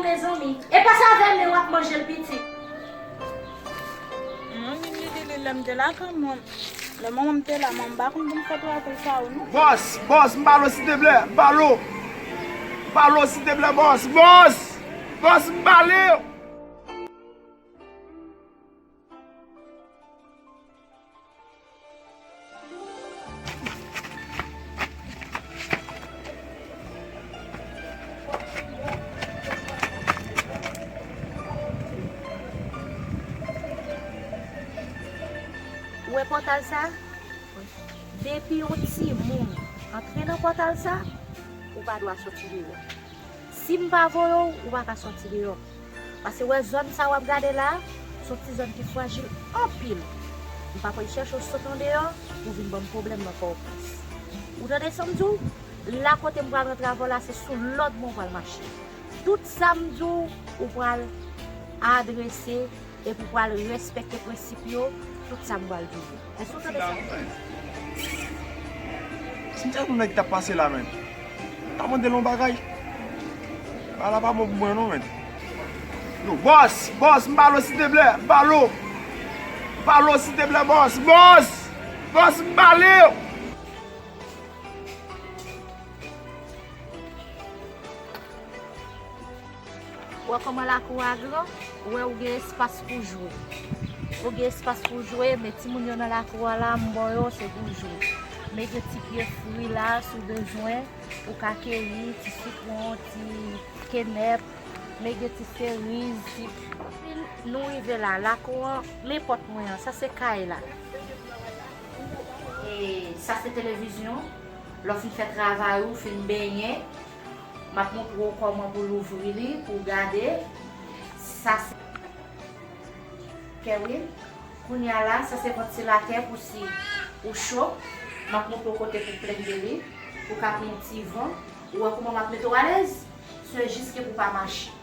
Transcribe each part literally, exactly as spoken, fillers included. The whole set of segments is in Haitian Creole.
Mezanmi, e pa sa avè men w ap manje l pitit. Mwen vin li di li lè m te la kay mwen. Lè manman m te la, mwen m pa konn pou m fè travay sa ou non. Bòs, bòs, m ba l w silteplè, m ba l w. M ba l w silteplè, bòs, bòs, bòs, m ba l w. Ou wè pòtal sa? Depi yon timoun antre nan pòtal sa, ou pa dwa soti deyò. Si m pa voye w, ou pa ka soti deyò. Paske wè zòn sa w ap gade la, se yon ti zòn ki frajil anpil. M pa pral chèche w sot andeyò pou vin ban m pwoblèm nan Pòtoprens. Ou tande sa m di w? La kote m pral rantre avè w la, se sou lòd mwen w pral mache. Tout sa m di w, ou pral adrese epi w pral respekte prensip yo, tout sa m pral di w. Èske w tande sa? Si m te konn nèg ki t ap pase la, menm, m ta mande l yon bagay. Bagay la pa bon pou mwen, non, menm. Yo, bòs, bòs, m ba l w silteplè, m ba l w. M ba l w silteplè, bòs, bòs, bòs, m ba l w. Ou wè kòman lakou a gran? Ou wè ou gen espas pou jwe. Ou gen espas pou jwe, men timoun yo nan lakou a la, m ba w yo, se pou jwe. Men gen ti pye fwi la, si w bezwen, ou ka keyi, ti sitwon, ti kenèp, men gen ti seriz, ti... Nou rive la, lakou an, men pòt mwen an, sa se kay la. E sa se televizyon. Lè w fin fè travay ou, fin benyen, m ap montre w kòman pou louvri li, pou w gade. Sa se kè wi. Kounye a la, sa se vantilatè pou si ou cho. M ap montre w kote pou plenke li, pou w ka pran yon ti van. Ou wè kòman m ap mete w alèz? Se jis ke pou w pa mache.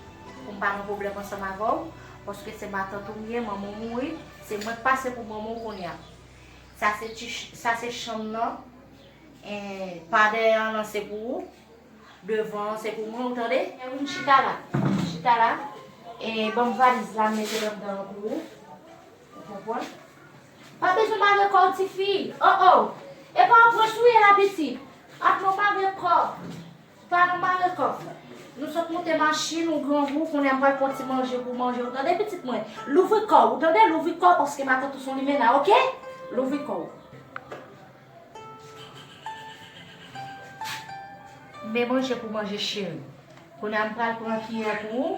Pou m pa nan pwoblèm ansanm avè w, paske se matant ou m ye, manman w mouri, se mwen k pase pou manman w kounye a. Sa se ti ch-, sa se chanm nan. En, pa dèyè an nan se pou ou. Devan an se pou mwen, ou tande? Kè wi, m chita la. Chita la. E ban m valiz la, m mete l anndan an pou ou. Ou konprann? Pa bezwen mare kò w, tifi. Oh, oh. E pa yon prens ou ye la, pitit. Ap non mare kò. Pa nan mare kò. Nou sot monte machin, ou grangou, kounye a m pral pran ti manje pou manje, ou tande, pitit mwen? Louvri kò w, ou tande? Louvri kò w, paske matant ou se yon limena, oke? Louvri kò w. Men manje pou manje, cheri. Kounye a m pral pran kiyè pou ou.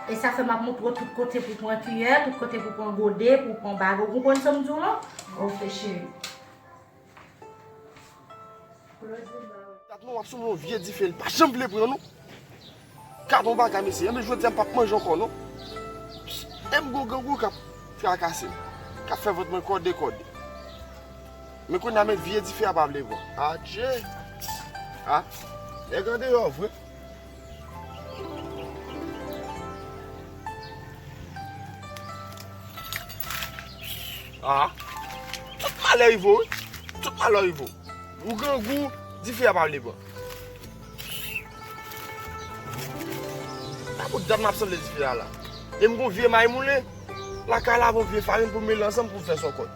E sa fè m ap montre w tout kote pou pran kiyè, tout kote pou pran gode, pou pran bagay. Ou konprann sa m di w lan? Oke, cheri. Gad non, w ap sonje yon vye dife, li pa janm vle pran non. Gad yon bagay, mesye, enben jodi a m p ap manje ankò non. E m gon grangou k ap trakase m, k ap fè vant mwen kòde kòde. Men kounye a, men vye dife a pa vle pran. Adje! A, nèg andeyò vre. Ah, tout malè rive w wi. Tout malè rive w. Ou grangou, dife a pa vle pran. Nan bout dat m ap sanble dife a la. E m gon vye may moulen. Lakay la gon vye farin pou m mele ansanm pou m fè sòkòt.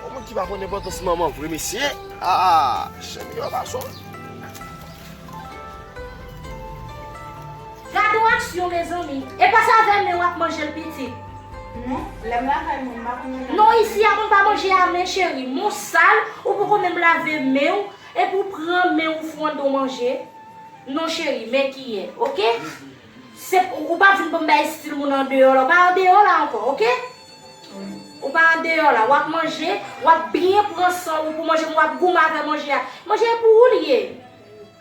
Yon moun ki pa konn enpòtans manman vre, mesye. Ah, chèn yo pa son. Gade yon aksyon, mezanmi. E pa sa avè men w ap manje l, pitit. Non, lè m lakay mwen, m pa konn manje. Non, isi a moun pa manje a men, cheri. Men w sal, ou poko menm lave men w, epi w pran men w fouye anndan w manje. Non cheri, men kiyè, oke? Se, ou pa vin pou m bay estil moun andeyò la, ou pa andeyò la ankò, oke? Ou pa andeyò la, w ap manje, w ap byen pran san ou pou manje, w ap goumen avè manje a. Manje a pou ou li ye.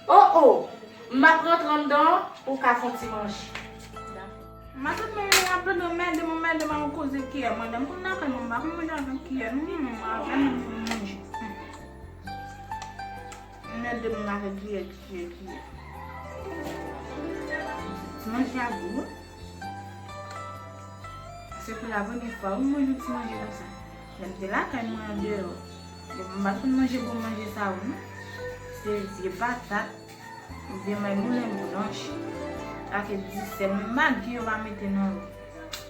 Oh, oh, m ap rantre anndan pou w ka fè yon ti manje. Matant mwen ap plede anmède m, anmède m ak koze kiyè, madanm. Kounye a, m pa konn manje avèk kiyè, non, avè m pou manje. Mèt de m lave kiyè, kiyè, kiyè. Ti manje a gou wi. Se pou la premyè fwa wi m manje yon ti manje konsa. Lè m te lakay mwen andeyò, m pa t konn manje bon manje sa yo non. Se vye patat, vye may boulen blanch, avèk disèl, menm magi yo pa mete nan yo.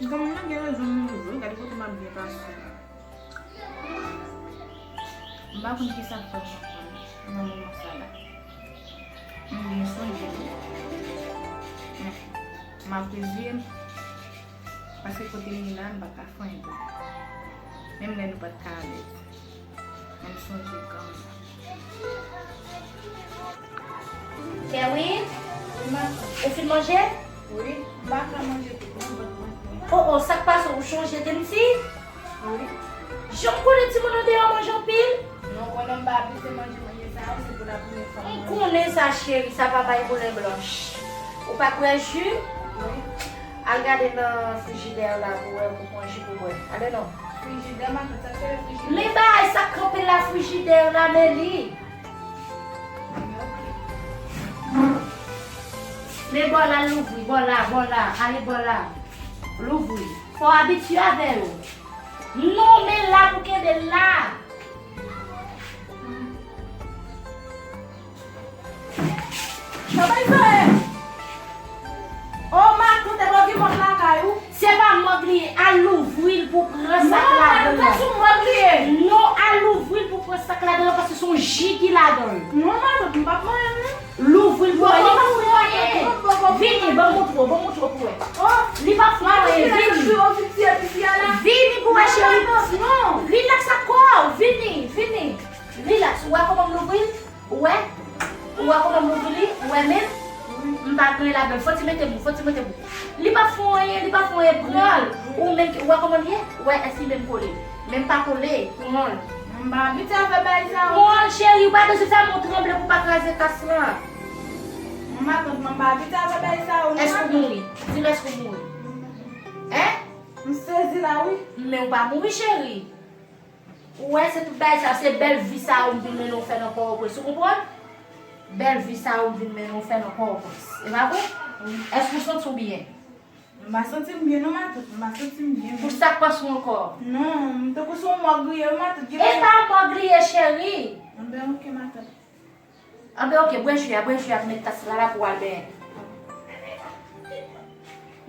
Granmoun nan gen rezon mouri vre, gade kote m ap byen pase. M pa konn kisa k fè m ankò nan moman sa la. M byen sonje tou. Men, m ap ri vre, paske kote m ye la, m pa ka fè anyen pou li. Menm lè nou pa t ka alèz. Men m sonje kanmenm. Kerwin, ou fin manje? Wi, m pa ka manje tout non, vant mwen plen. Oh, oh, sa k pase, ou chonje de m si? Wi. Jan m konnen timoun andeyò manje anpil? Non, konnen m pa abize manje manje sa yo, se pou la premye fwa m manje. M konnen sa, cheri, sa pa bay boulen blanch. Ou pa k bwè ji? Wi. Al gade nan frijidè la pou wè, pou pran ji pou bwè. Ale non. Frijidè, matant, sa k fè frijidè? Men bagay sa k kanpe la frijidè la, men li. Men bò la, louvri, bò la, bò la, ale bò la. Louvri. Fò w abitye avè yo. Non, men la pou kenbe la. Sa bay sa ye? O matant, epa w gen mòg lakay ou? Se pa mòg li ye, al louvri l pou pran sa k ladan l. Non, matant, se sou mòg li ye. Non, al louvri l pou pran sa k ladan l, paske se yon ji ki ladan l. Non, matant, m p ap manyen l non. Louvri l pou wè, li p ap fè anyen. Vini, ban m montre w, ban m montre w pou wè. Li p ap fè anyen, vini. Vini pou wè, cheri. Rilaks ak kò w, vini, vini. Rilaks, ou wè kòman m louvri l? Ou wè? Ou wè kòman m ouvri li? Ou wè menm? M pa gen ladan l. Fò ti mete bou, fò ti mete bou. Li pa fè anyen, li pa fè anyen, pran l. Ou menm ki, ou wè kòman l ye? Ou wè, èske li menm kole? Menm pa kole, pran l. M pa abitye avè bagay sa yo. Pran l, cheri, ou pa bezwen fè men w tranble pou w pa kraze tas lan. Manman, matant, mwen pa abitye avè bagay sa yo non. Èske w mouri? Di m èske w mouri? Hein? M sezi la, wi. Men ou pa mouri, cheri. Ou wè, se tout bagay sa, se bèl vi sa ou m vin mennen w fè nan Pòtoprens, ou konprann? Bèl vi sa ou m vin mennen w fè nan Pòtoprens. E pa vre? Wi. Èske ou santi w byen? M pa santi m byen non, matant, m pa santi m byen. Pou sa k pase w ankò? Non, m tankou se yon mòg li ye, wi, matant. E pa mòg li ye, cheri. Anben, oke, matant. Anben, oke, bwè ji a, bwè ji a, pou met tas la la pou w al benyen.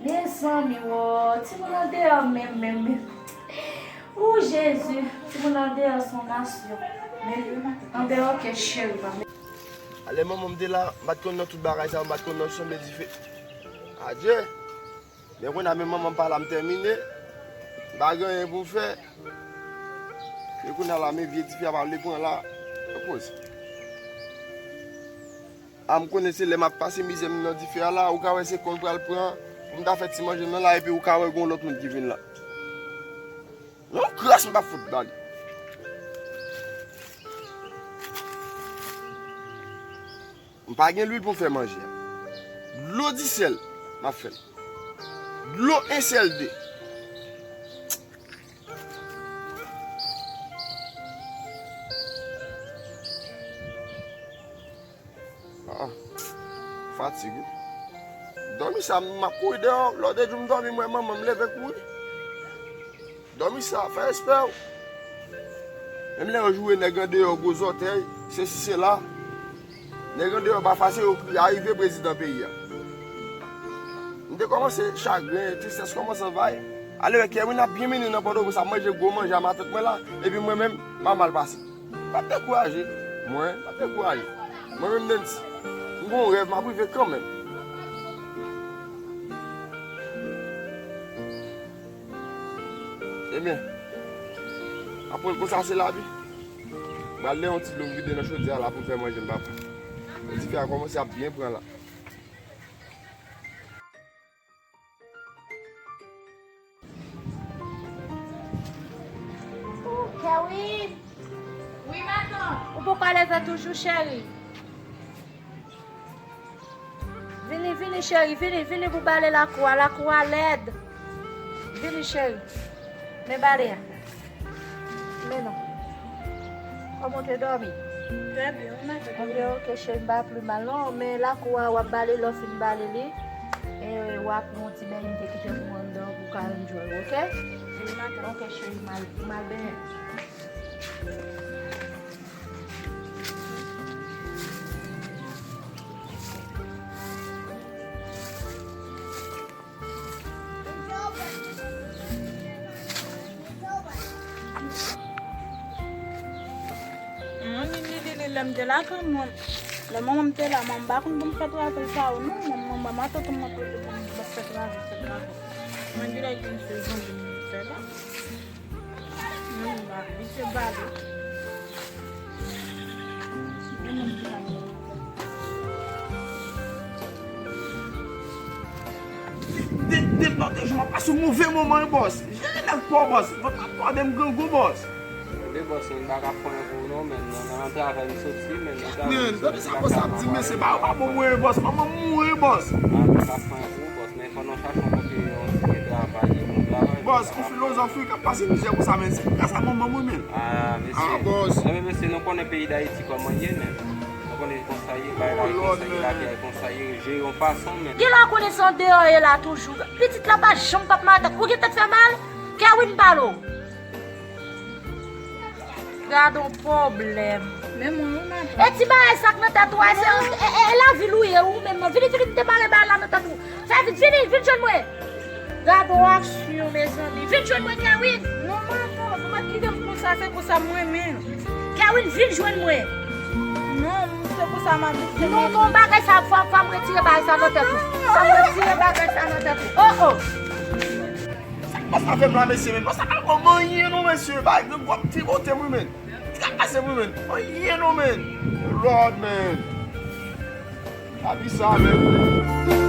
Mezanmi, wo, timoun andeyò menm, menm, menm. Ou, Jezi, timoun andeyò se yon nasyon. Anben, oke, cheri, pa. Alè manman m te la, m pa t konn nan tout bagay sa yo, m pa t konn nan sanble dife. Adye! Men kounye a, men manman m pa la, m tèmine. M pa gen anyen pou m fè. Men kounye a la, men vye dife a pa vle pran la. Repoze. A, m konnen se lè m ap pase mizè m nan dife a la, ou ka wè se kò l pral pran, pou m ta fè ti manje m nan la, epi ou ka wè gen yon lòt moun ki vin la. Yon kras m p ap fout ba li. M pa gen lwil pou m fè manje a. Dlo disèl m ap fè l. Dlo en sèl de. Ah, fatig wi. Dòmi sa, m ap kouri deyò. Lè w te di w m dòmi, m wè manman m leve kouri. Dòmi sa, fè respè w. Menm lè yo joure nèg andeyò gwo zòtèy, sesi sela. Nèg andeyò pa fasil, yo kriye, a rive prezidan peyi a. M te kòmanse chagren, tristès kòmanse anvayi. Ale wè Kerwin ap byen mennen nan Pòtoprens, ap manje gwo manje a matant mwen la, epi mwen menm, m ap mal pase. Pa dekouraje. Mwen, pa dekouraje. Mwen menm, Nancy, m gon rèv, m ap rive kanmenm. Ebyen, apre konsa se lavi. M pral lè yon ti dlo m vide nan chodyè a la pou m fè manje m, papa. Dife a kòmanse ap byen pran la. Kerwin! Wi, matant! Ou poko alèz la toujou, cheri? Vini, vini, cheri, vini, vini pou bale lakou a, lakou a lèd. Vini, cheri. Men bale a. Men non. Kòman w te dòmi? Trè byen, wi, matant. Anben, oke, cheri, m pa pli mal, non. Men lakou a, w ap bale, lè w fin bale li, e, w ap pran yon ti beny m te kite pou ou anndan pou w ka enjoy, oke? Ok, cheri, m al, m al benyen. Mwen, li, li, li, li, lè m te lakay mwen, lè manman m te la, mwen, m pa konn pou m fè travay sa yo, non. Mwen, mwen, mwen, matant mwen, mwen, mwen, mwen fè travay, fè travay. Mwen, di lè gen sezon pou m fè la. Mwen, m pa, li se bale. De, de, de, de, jan m ap pase yon move moman, wi, bòs. Jere nèg pa w, bòs. Vant ap tòde m grangou, bòs. Tande, bòs, men m pa ka fè anyen pou ou non, men nan, nan travay m soti, men nan travay m soti. Men, tande sa bòs ap di, men se pa yo pa bon mwen, bòs. Manman m mouri, bòs. Ah, m pa ka fè anyen pou ou, bòs, men fò nou chache yon kote, yon ti travay, yon travay. Bòs, ki filozòf wi k ap pase mizè konsa, men se gras a manman m wi, men. Ah, mesye. Ah, bòs. Enben, mesye, nou konnen peyi Dayiti kòman l ye, men. Ou konnen konsa ye, bagay la ye konsa ye, lavi a ye konsa ye, jere yon fason, men. Gen lè w konnen se andeyò ye la toujou. Pitit la pa janm p ap matant. Ou gen tèt fè mal? Kerwin pale w. Gad on pwoblèm. Men mwen, wi, matant. E ti bagay sa k nan tèt ou a, se, e, e, e lavil ou ye, ou menm nan. Vini, vini, demare bagay la nan tèt ou. Fè vit, vini, vin jwenn mwen. Gad on aksyon, mezanmi. Vin jwenn mwen, Kerwin. Non, matant, ou mèt kite m konsa, se konsa m renmen. Kerwin, vin jwenn mwen. Non, se konsa m abitye. Non, non, bagay sa, fò, fò m retire bagay sa nan tèt ou. Fò m retire bagay sa nan tèt ou. Oh, oh. Sa k pase avè m la, mesye, men? Bòs la pa ban m anyen non, mesye. Bagay grangou ap tibote m wi, men. Sa k pase m wi, men? Anyen non, men. Lord, men. Pa di sa, men.